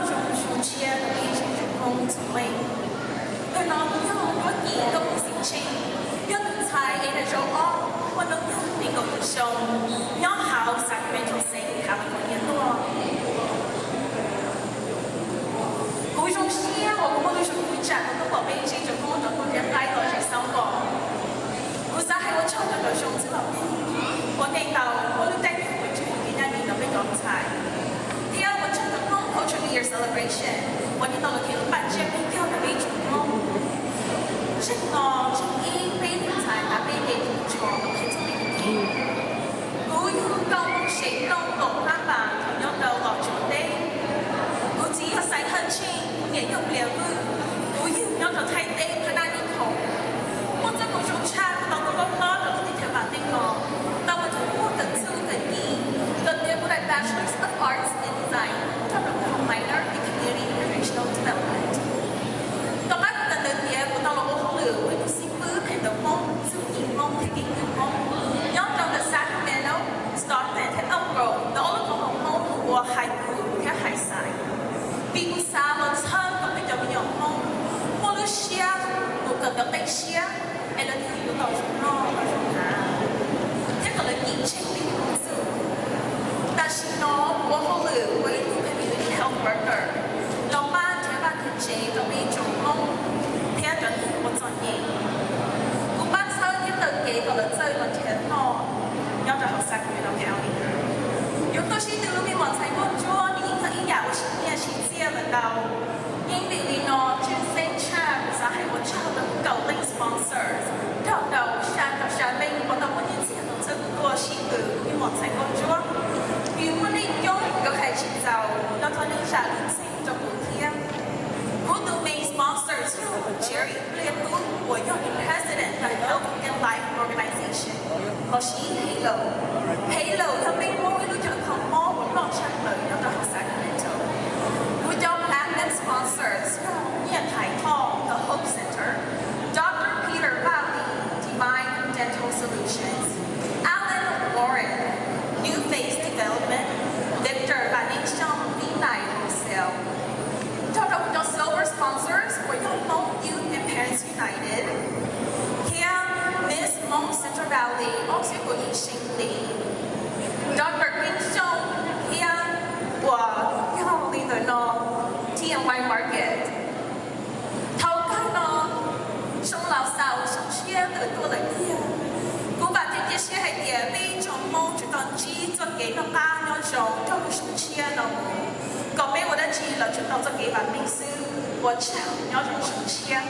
Zoo zoo tshiab rau peb ib tsoom Hmoob txhua leej. Ntawm no yog Duab Kim Nkauj Mus Xim Tsheej, yog tus ntxhais es nws zaum ob, muaj hnub nyoog nees nkaum yim xyoo, nyob hauv Sacramento State, California tuaj. Kuv zoo siab uas kuv muaj lub zoo hwj chim uas tuaj pom peb ib tsoom Hmoob rov tuaj nrhiav qaib los zem xauj npo. Kuv xav hais ua tsaug rau cov zoo txwj laus uas nej tau muab lub caij nyoog uas tseem kev nyaj nyoog rau peb cov ntxhais, thiab ua tsaug rau Hmoob Cultural New Year Celebration uas nej tau los kheev lub paj tsiab pheej yog rau peb ib tsoom Hmoob. Zeem no, zeem ib peb tus ntxhais hnav peb tes tus tsho los qhia txog peb tus kheej. Kuv yug Nkauj Mus Xim Tsheej Looj Toom Hab Pas thaum nyob rau Los Tsuas teb. Kuv txiv yog Xaiv Thawj Tsheej, kuv niam yog Plias Vwj. Kuv yug nyob rau Thaib teb Phab Nab Nis Khoom. Muaj txoj koob zoo tshaj kuv tau tuaj loj hlob rau lub teb chaws Vam Teb no, tau ua tus muaj kawm txuj kawm ci, kawm tiav kuv daim Bachelors of Arts in Design, nrog rau kuv minor in Community and Regional Development. Tom qab kuv kawm ntawv tiav kuv tau los ua hauj lwm ua ib tug xib fwb qhia ntawv Hmoob, txuj ci Hmoob thiab keeb kwm Hmoob nyob rau ntawm Sacramento, Stockton thiab Elk Grove, ntawm ob lub koom haum Hmoob hu ua Hais Kus thiab Hais Xais. Vim kuv xav los txhawb kom peb cov me nyuam Hmoob muaj lub siab mus kawm ntawv qib siab es lawv thiaj yuav tau zoo noj tau zoo haus, thiab kom lawv cim tsheej peb tus koob txuj. Tam sim no kuv ua hauj lwm ua ib tug community health worker, los pab nrhiav vaj nrhiav tsev rau peb ib tsoom Hmoob thiab cov neeg ua txom nyem. Kuv pab txhawb thiab taw kev kom lawv txawj los nrhiav noj nyob rau hauv Sacramento County. Yus tuaj sib tw lub me mom ntxhais nkauj ntsuab nws yeej yog ib yam uas siv nyiaj siv txiaj lawm ntau. Yeej vim li no, tshwj xeeb tshaj kuv xav hais ua tsaug rau kuv kaum leej sponsors, nrog rau xya caum xya leej uas tau muaj nyiaj txiag los txhawb kuv tuaj sib tw lub me mom ntxhais nkauj ntsuab. Vim muaj neeg coob yuav hais tsis txaus, nrog rau neeg zam lub txim rau kuv thiab. Kuv tus main sponsors yog Jerry Pliaj Tub uas yog tus president ntawm Health and Life Organization, los sis HALO. HALO yog peb Hmoob ib lub chaw kho mob uas loj tshaj plaws nyob rau hauv Sacramento. Kuv cov platinum sponsors yog Nyiaj Thaiv Thoj ntawm Hope Center, Doctor Peter Vaj Lis, Divine Dental Solutions, Alan Warren, New Face Development, Victor Vam Yeej Xyooj, Vinai Wholesale. Nrog rau kuv cov silver sponsors uas yog Hmoob Youth and Parents United thiab Miss Hmoob Central Valley ob txhiab kaum yim Seng Lis, Doctor Yeej Xyooj thiab uas yog li ntawm no, T M Y Market. Thaum kawg no, xyoo laus xaus xyoo tshiab tawm tuaj lawm tiag. Kuv vam thiab cia siab hais tias peb ib tsoom Hmoob tsum tau ntsib txoj kev noj qab nyob zoo nrog lub xyoo tshiab no mus, kom peb ua dab tsi los tsum tau txoj kev vam meej xwb. Ua tsaug, nyob zoo xyoo tshiab.